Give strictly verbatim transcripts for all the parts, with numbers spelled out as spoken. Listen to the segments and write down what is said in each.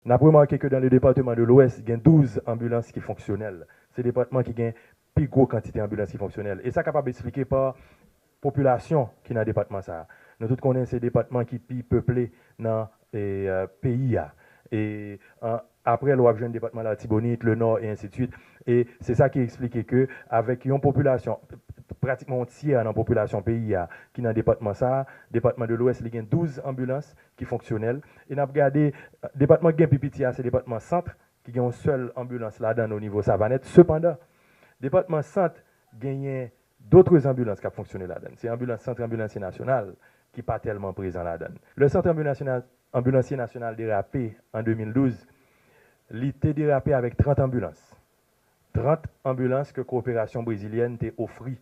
N ap remake ke dans le département de l'Ouest, gen douz anbilans ki fonksyonèl. Se depatman ki gen pi gwo kantite anbilans ki fonksyonèl. E sa kapab eksplike pa popilasyon ki nan depatman sa a. Nou tout konnen se depatman ki pi peple nan e, euh, peyi a. E an, apre l, w ap jwenn depatman Latibonit, Lenò, e ensi de swit. E se sa ki eksplike ke avèk yon popilasyon, pratikman yon tyè nan popilasyon peyi a ki nan depatman sa a, depatman de Lwès, li gen douz anbilans ki fonksyonèl. E n ap gade, depatman k gen pi piti a, se depatman Sant, ki gen yon sèl anbilans ladan l o nivo Savanèt. Sepandan, depatman Sant genyen dotre anbilans k ap fonksyone ladan l. Se anbilans Sant Anbilansye Nasyonal ki pa tèlman prezan ladan l. Le Sant Anbilansye Na-, Anbilansye Nasyonal derape an de mil douz, li te derape avèk trant anbilans. Trant anbilans ke Kowoperasyon Brezilyèn te ofri.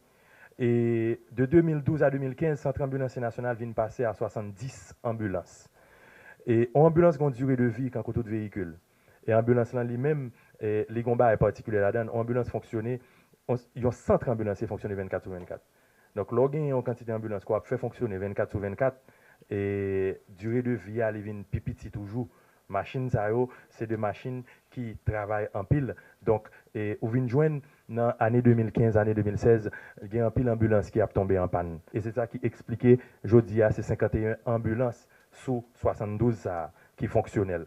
E de de mil douz a de mil kenz, Sant Anbilansye Nasyonal vin pase a swasanndis anbilans. E yon anbilans gen yon dire de vi, kankou tout veyikil. E anbilans lan li menm, e, li gen yon bagay patikilye ladan l. Yon anbilans fonksyone, yon, yon sant anbilansye fonksyone vennkat sou vennkat. Donk, lè w genyen yon kantite anbilans ke w ap fè fonksyone vennkat sou vennkat, e dire de vi a, li vin pi piti toujou. Machin sa yo, se de machin ki travay anpil. Donk, e, ou vin jwenn nan ane de mil kenz, ane de mil sèz, gen anpil anbilans ki ap tonbe an pàn. E se sa ki eksplike, jodi a, se senkanteyen anbilans sou swasanndouz sa a ki fonksyonèl.